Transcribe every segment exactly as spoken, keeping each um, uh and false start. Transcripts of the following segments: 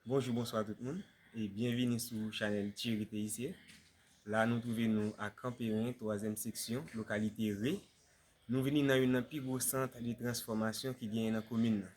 Bonjou, bonswa tout moun, e byenvini sou chanèl Thierry Théisier. La, nou twouve nou a Kanperen, twazyèm seksyon, lokalite Re. Nou vini nan youn nan pi gwo sant de transfòmasyon ki genyen nan komin nan.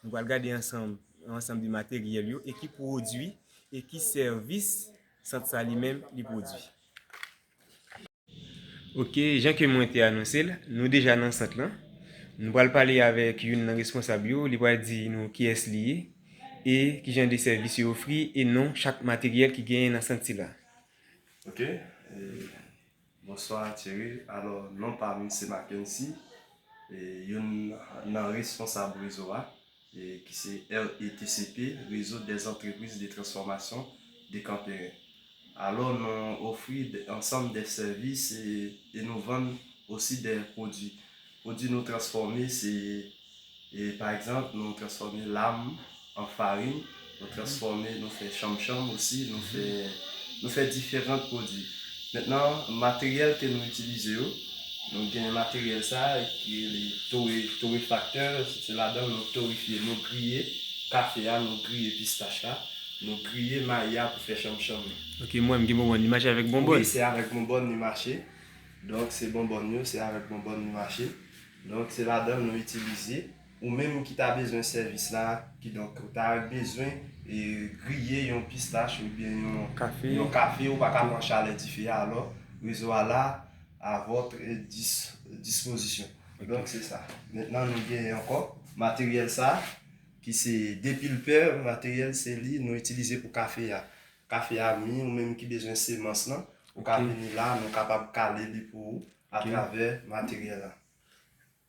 Nou pral gade ansanm yon ansanm de materyèl yo e ki pwodui e ki sèvis sant sa li menm li pwodui. Ok, jan ke mwen te anonse l, nou deja nan sant lan. Nou pral pale avèk youn nan responsab yo, li pral di nou kiyès li ye e ki jan de sèvis yo ofri e non chak materyèl ki genyen nan sant sila. Ok, e, bonswa Thierry. Alò, non pa m se Mackenzie, e, youn nan responsab rezo a, e, ki se R E T C P, Réseau des Entreprises de Transformation de Kanperen. Alò, nou ofri de, ansanm de sèvis e, e nou vann osi de pwodui. Pwodui nou transfòme, se, e, pa egzanp, nou transfòme lam an farin, nou transfòme, nou fè chanmchanm osi, nou fè, nou fè diferan pwodui. Mentnan, materyèl ke nou itilize yo, nou gen materyèl sa ki rele tore, torefaktè, se ladan nou torefye, nou griye kafe a, nou griye pistach la, nou griye mayi a pou fè chanmchanm nan. Ok, mwen, m gen bonbòn, li mache avèk bonbòn? Wi, se avèk bonbòn li mache. Donk, se bonbòn yo, se avèk bonbòn li mache. Donk, se ladan nou itilize. Ou menm ki ta bezwen sèvis la, kidonk, ou ta bezwen, e, griye yon pistach oubyen yon kafe, yon kafe, ou pa ka pran chalè dife a, alò, rezo a la, à votre dis-, disposition. Ok. Donk, se sa. Mentnan, nou gen ankò materyèl sa, ki se depilpè, materyèl se li nou itilize pou kafe a. Kafe a mi, ou menm ki bezwen semans lan, ou ka vini la, nou kapab kale li pou ou atravè materyèl la.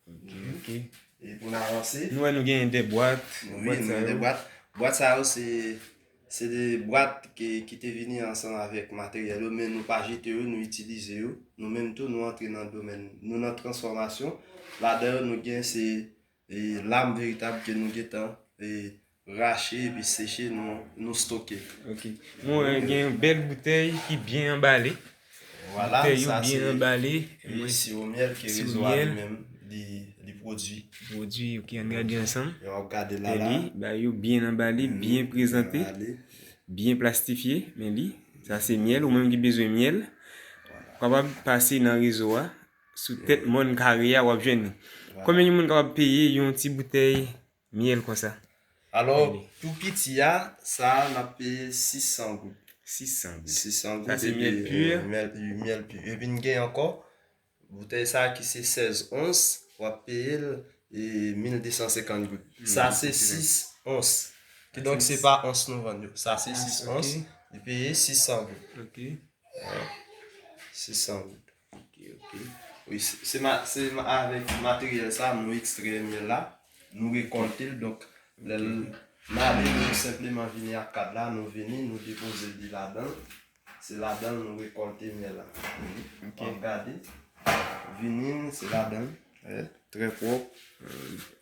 Ok, ok. E pou n avanse. Nou wè nou genyen de bwat. Wi, nou gen de bwat. Bwat sa yo, se, se de bwat ki, ki te vini ansanm avèk materyèl yo, men nou pa jete yo, nou itilize yo. Nou menm tou, nou antre nan domèn, nou nan transfòmasyon. Ladan yo, nou gen se, e, lam veritab ke nou gentan, e, rache epi seche, nou, nou stoke. Ok. Mwen gen yon bèl boutèy ki byen anbale. Vwala, boutèy yo sa byen se anbale. Wi, siwo myèl ke rezo a li menm, li, li pwodui. Pwodui, ok, ann gade ansanm. E w ap gade la, la. Li, ba yo byen anbale, byen prezante, byen plastifye, men li, sa se myèl, ou menm ki bezwen myèl, ou kapab pase nan rezo a, sou tèt mòn kare a, w ap jwenn li. Vwala. Konbyen yon moun kapab peye yon ti boutèy myèl konsa? Alò, tou piti a, sa a, n ap peye sis san goud. Sis san goud. Sis san goud. Sa se myèl pi? Myèl, myèl pi. Epi n gen ankò, boutèy sa a ki se sèz ons, w ap peye l, e, mil de san senkant goud. Sa se sis ons. Kidonk, se pa ons nou vann yo. Sa se sis ons, li peye sis san goud. Ok. Sis san goud. Ok, ok. Wi, se, se ma-, se ma-, avèk materyèl sa, nou ekstrè myèl la, nou rekòlte l. Donk, lè l, n ale, nou senpleman vini ak kad la, nou vini, nou depoze li ladan l. Se ladan l nou rekòlte myèl la. Ok. W ap gade, vini, se ladan l. Trè pwòp.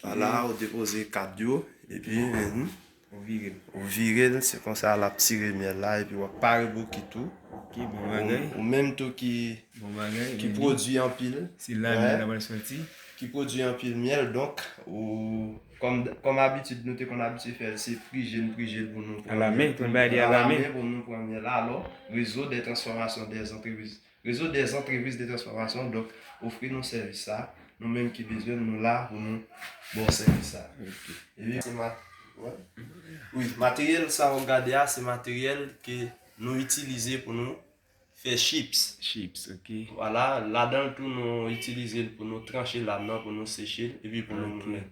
Ala, ou depoze kad yo, epi, mhm, ou vire l. Ou vire l, se konsa l ap tire myèl la, epi w ap pare bokit ou. Ok, bon bagay. Ou, ou menm tou ki, bon bagay, ki pwodui anpil. Se la myèl la pral soti. Ki pwodui anpil myèl, donk, ou, kòm, kòm abitid, nou te konn abitye fè l, se prije n prije l pou nou pran myèl. Alamen, pou n bay li alamen. Alamen pou nou pran myèl la. Alò, Réseau des transformations des entreprises Réseau des entreprises de transformation, donk, ofri nou sèvis sa. Nou menm ki bezwen, nou la pou nou ba w sèvis sa. Ok. Epi, se ma-, wi. Wi, materyèl sa w ap gade a, se materyèl ke nou itilize pou nou fè chips. Chips, ok. Vwala, ladan l tou, nou itilize l pou nou tranche lam nan, pou nou seche l, epi pou nou moulen.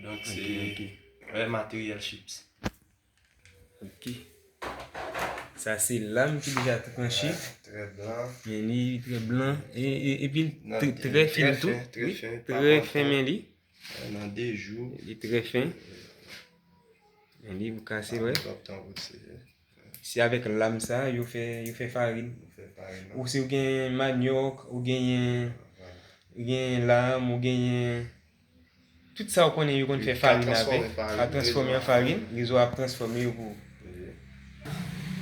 Donk, se, ok, ok, wè, materyèl chips. Ok. Sa se lam ki deja tranche. Trè blan. Men li trè blan. E, e, epi l trè fen tou. Trè fen, trè fen, men li. Nan de jou. Li trè fen. Men li, ou kase, wè. Se avèk lam sa, yo fè, yo fè farin. Yo fè farin nan. Ou si w gen manyòk, ou genyen, ou genyen lam, ou genyen tout sa ou konnen yo konn fè farin avèk, a transfòme an farin, Réseau a ap transfòme yo pou ou.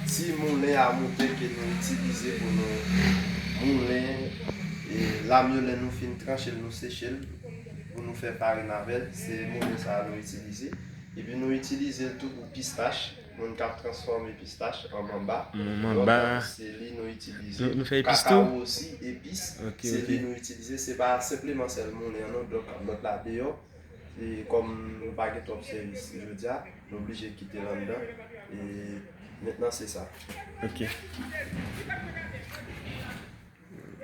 Ti moulen a mouton ke nou itilize pou nou moulen, e, lam yo lè nou fin tranche l, nou seche l, pou nou fè farin avè l, se moulen sa a nou itilize. Epi nou itilize l tou pou pistach. Moun k ap transfòme pistach an manba. An manba. Donk, se li nou itilize. Nou, nou fè epis tou? Kakao osi, epis. Ok, se li nou itilize. Se pa senpleman sèl moulen an non. Donk, lòt la deyò. E kòm nou pa gen twòp sèvis jodi a, nou oblije kite l anndan. E mentnan, se sa. Ok.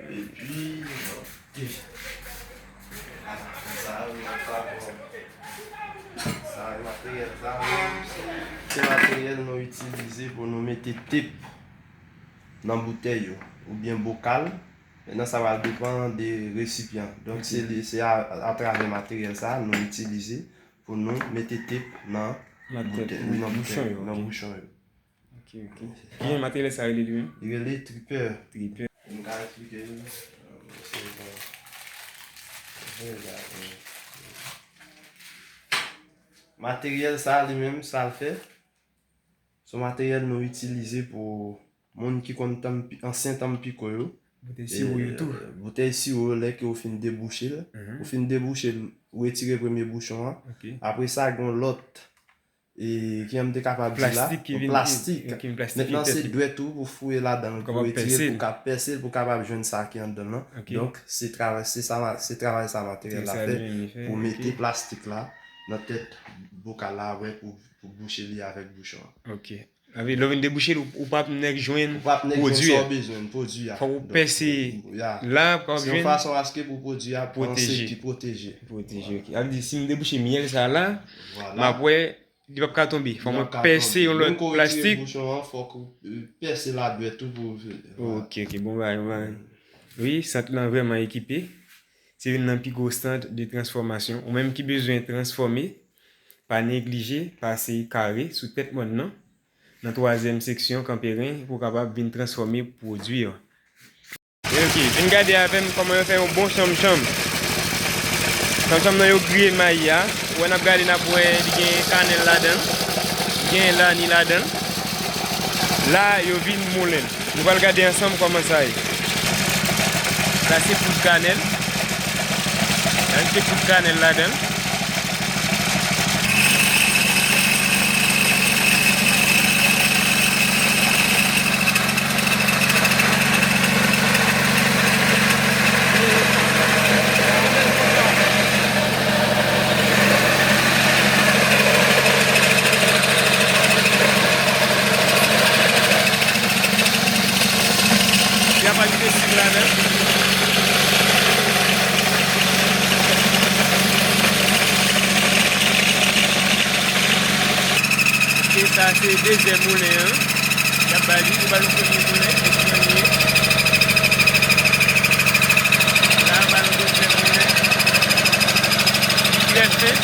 Epi, e, a, sa yo, sa yo, sa yo, materyèl sa yo, se materyèl nou itilize pou nou mete tep nan boutèy yo, oubyen bokal. Mentnan, sa va depann de resipyan. Donk, se, se a, atravè materyèl sa a nou itilize pou nou mete tep nan boutèy, nan bouchon yo, nan bouchon yo. Ok, ok. Kijan materyèl sa rele li menm? Li rele tripè. Tripè. M ka eksplike l. Materyèl sa li menm, sa l fè, se yon materyèl nou itilize pou moun ki konn tanm pi, ansyen tanm piko yo. Boutèy siwo yo tou. Boutèy siwo yo, lè ke ou fin debouche l, ou fin debouche l, ou retire premye bouchon an. Ok. Apre sa, gen yon lòt e, ki m te kapab di la, plastik ki vin, plastik. Ki vin plastifye tèt li. Mentnan, se dwèt ou pou fouye ladan l, pou retire, pou ka pèse l, pou kapab jwenn sa ki anndan l lan. Ok. Donk, se travay, se sa, se travay sa materyèl la fè, pou mete plastik la nan tèt bokal la, apre pou, pou bouche li avèk bouchon an. Ok. Sa vle di, lè w vin debouche l, ou, ou p ap nèk jwenn pwodui a. Ou p ap nèk jwenn sa w bezwen, pwodui a. Fòk ou pèse la, pou w kapab jwenn. Se yon fason aske pou pwodui a pran seki, pwoteje. Pwoteje, ok. Sa vle di, si m debouche myèl sa la, m ap wè, li p ap ka tonbe. Fò mwen pèse yon lòt plastik. Menm ke w retire bouchon an, fòk ou, euh, pèse ladwèt ou pou, euh, vwala. Ok, ok, bon bagay, bon bagay. Wi, sant lan vrèman ekipe. Se youn nan pi gwo sant de transfòmasyon. Ou menm ki bezwen transfòme, pa neglije pase kare sou tèt mòn nan, nan twazyèm seksyon Kanperen, pou w kapab vin transfòme pwodui an. Ok, vin gade avè m kòman yo fè yon bon chanmchanm. Chanmchanm nan yo griye mayi a. Ou wè n ap gade n ap wè li gen kanèl ladan l. Li gen lani ladan l. La yo vin moulen l. Nou pral gade ansanm kòman sa ye. Sa se poud kanèl. Sa se poud kanèl ladan l. Y ap ajoute sik ladan. Ok, sa se dezyèm moulen an. Y ap ba li, nou ba nou premye moulen, men kijan li ye. La, ba nou dezyèm moulen. Li trè fen.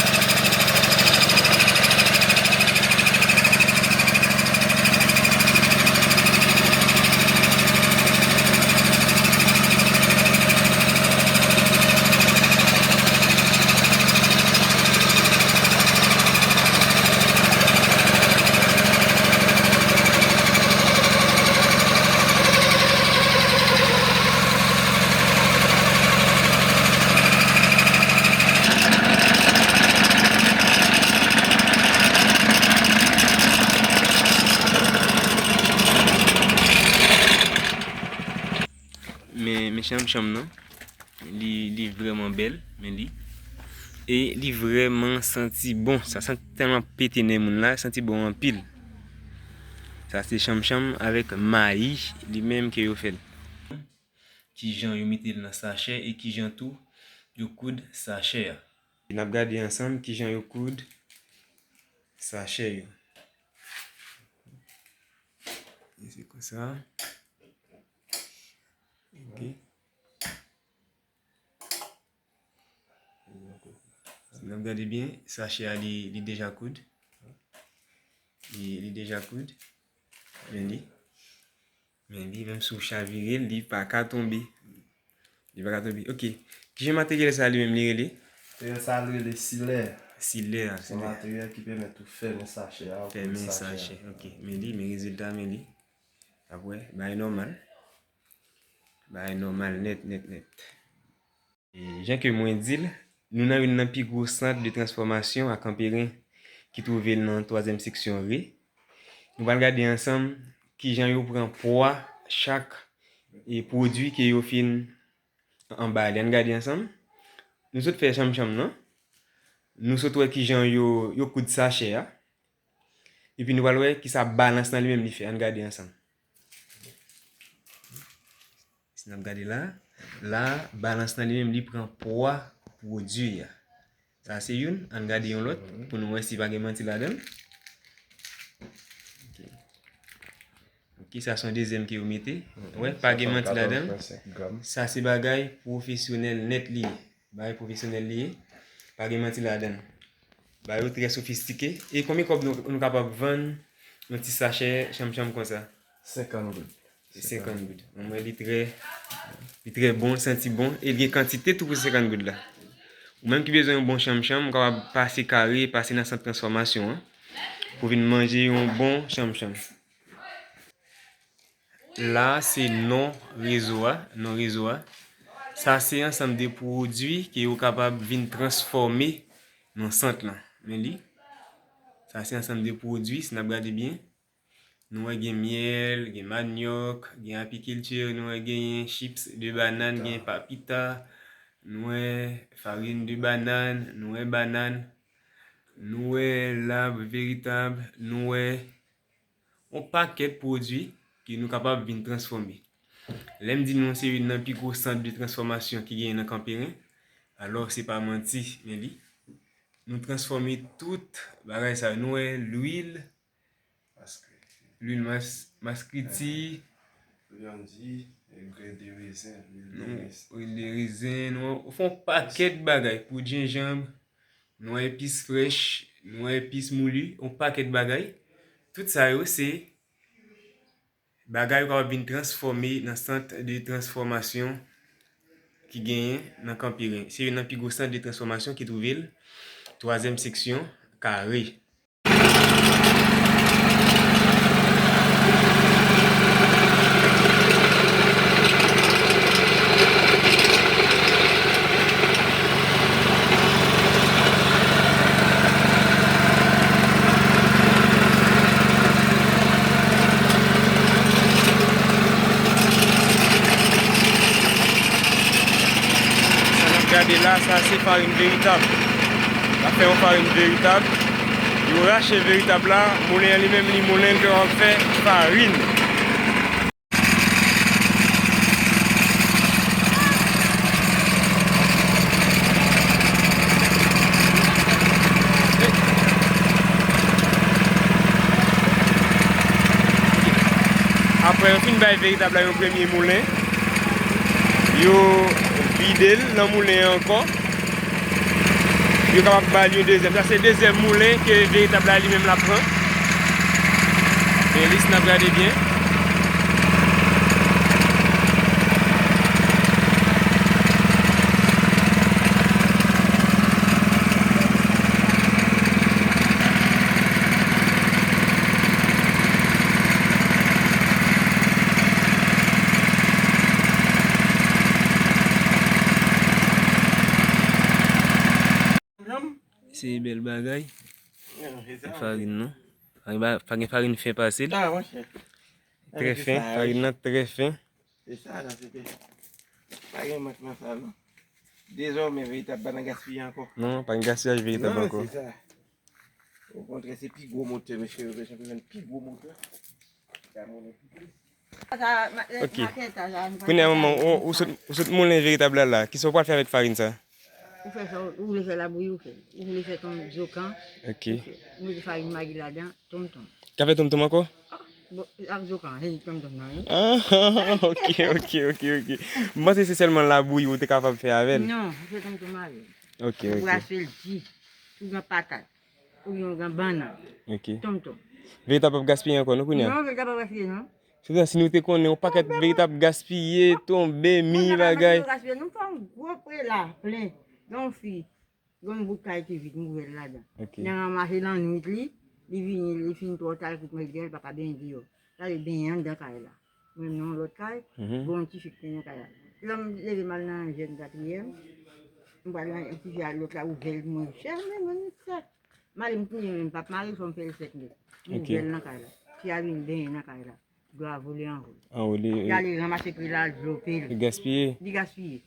Men, men chanmchanm nan, li, li vrèman bèl, men li. E li vrèman santi bon. Sa santi tèlman pete nen moun la, santi bon anpil. Sa se chanmchanm avèk mayi, li menm ke yo fè l. Kijan yo mete l nan sachè e kijan tou yo koud sachè a. N ap gade ansanm kijan yo koud sachè yo. E se konsa. Ok. Si n ap gade byen, sachè a li, li deja koud. Li, li deja koud. Men li. Men li, menm si w chavire l, li pa ka tonbe. Li pa ka tonbe. Ok. Kijan materyèl sa li menm li rele? Materyèl sa li rele silè. Silè a, silè. Se yon materyèl ki pèmèt ou fèmen sachè a. Fèmen sachè a. Ok. Men li, men rezilta, men li. Apre, bagay nòmal. Bagay nòmal nèt, nèt, nèt. E, jan ke mwen di l, nou nan youn nan pi gwo sant de transfòmasyon a Kanperen. ki twouve l nan twazyèm seksyon Re. Nou pral gade ansanm kijan yo pran pwa chak e pwodui ke yo fin anba li. Ann gade ansanm. Nou sot fè chanmchanm nan. Nou sot wè kijan yo, yo koud sachè a. Epi nou pral wè kisa balans nan li menm li fè. Ann gade ansanm. Si n ap gade la, la, balans nan li menm li pran pwa pwodui a. Sa se youn, ann gade yon lòt pou nou wè si pa gen manti ladan l. Ok. Ok, sa se yon dezyèm ke yo mete. Wè, pa gen manti ladan l. Sa se bagay pwofesyonèl nèt li ye. Bagay pwofesyonèl li ye. Pa gen manti ladan l. Bagay yo trè sofistike. E konbyen kòb nou, nou kapab vann yon ti sachè chanmchanm konsa? Senkant goud. Se senkant goud. Mwen, li trè, li trè bon, li santi bon. E li gen kantite tou pou senkant goud la. Ou menm ki bezwen yon bon chanmchanm, ou kapab pase kare, pase nan sant transfòmasyon an pou vin manje yon bon chanmchanm. La, se non rezo a, non rezo a. Sa se ansanm de pwodui ke yo kapab vin transfòme nan sant lan. Men li. Sa se ansanm de pwodui, si n ap gade byen. Nou wè gen myèl, gen manyòk, gen apikilti, nou wè genyen chips de banann, gen papita, nou wè farin de banann, nou wè banann, nou wè lab veritab, nou wè yon pakèt pwodui ke nou kapab vin transfòme. Lè m di nou se youn nan pi gwo sant de transfòmasyon ki genyen nan Kanperen, alò se pa manti, men li. Nou transfòme tout bagay sa yo. Nou wè lwil, lwil mas-, maskriti, lwil de rezen, lwil de rezen, nou fè yon pakèt bagay pou jenjanm, nou wè epis frèch, nou wè epis mouli, yon pakèt bagay. Tout sa yo se bagay ou kapab vin transfòme nan sant de transfòmasyon ki genyen nan Kanperen. Se youn nan pi gwo sant de transfòmasyon ki twouve l twazyèm seksyon Kare. Sa n ap gade la, sa se farin veritab. N ap fè yon farin veritab. Yo rache veritab la, moulen an li menm, li moulen ke w ap fè farin. Apre yo fin bay veritab la yon premye moulen, yo vide l nan moulen an ankò. Yo kapab ba l yon dezyèm. Sa se dezyèm moulen ke veritab la li menm l ap pran. Men li, si n ap gade byen. Se bèl bagay. Farin non. Pa gen ba-, pa gen farin fen pase l. Trè fen, farin nan trè fen. Se sa, nan se te. Pa gen mank nan sa, non. Dezòmè, veritab pa nan gaspiye ankò. Non, pa gen gaspiyaj veritab ankò. Non, se sa. Okontrè, se pi gwo motè, mesye yo bezwen jwenn pi gwo motè. Ka moulen pi plis. Ok. Kounye a, manman, ou, ou sot, ou sot moulen veritab la, la. Kisa w pral fè avèk farin sa? Ou fè sa, ou vle fè labouyi, ou fè. Ou vle fè tonm zokan, ok, ou fè. Ou mete farin magi ladan, tonmtonm. Ka fè tonmtonm ankò? Bon, ak zokan, se tonmtonm nan, wi. Ah, ok, ok, ok, ok. M panse se sèlman labouyi ou te kapab fè avè l. Non, ou fè tonmtonm avè l. Ok, ok. Ou brase l di, ou gen patat. Ou gen, ou gen bannann. Ok. Tonmtonm. Veritab p ap gaspiye ankò, non, kounye a? Non, veritab p ap gaspiye, non. Se sa, si nou te konnen, yon pakèt veritab gaspiye, tonbe, mi bagay. Gaspiye, nou fè yon gwo prela, plen. Gen yon fi, gen yon bout kay ki vid, m ouvè l ladan. Ok. Nan ranmase lannwit li, li vini, li fin twò ta, l kout mwen deyò, li pa ka benyen deyò. L ale benyen anndan kay la. Mwen nan yon lòt kay, mhm, gen yon ti fi ki te nan kay la. Lè m leve m al nan jèn katriyèm, m pral nan yon ti fi a lòt la, ouvè l, mwen fèmen, mwen sèk. Mari m tounen menm, pap mari fò m fè l sèt nèt. Li Ok. Vye l nan kay la. Fi a vin benyen nan kay la. Dlo a vole anwo. Anwo li Li ale ranmase kri la, dlo pil. Li gaspiye. Li gaspiye.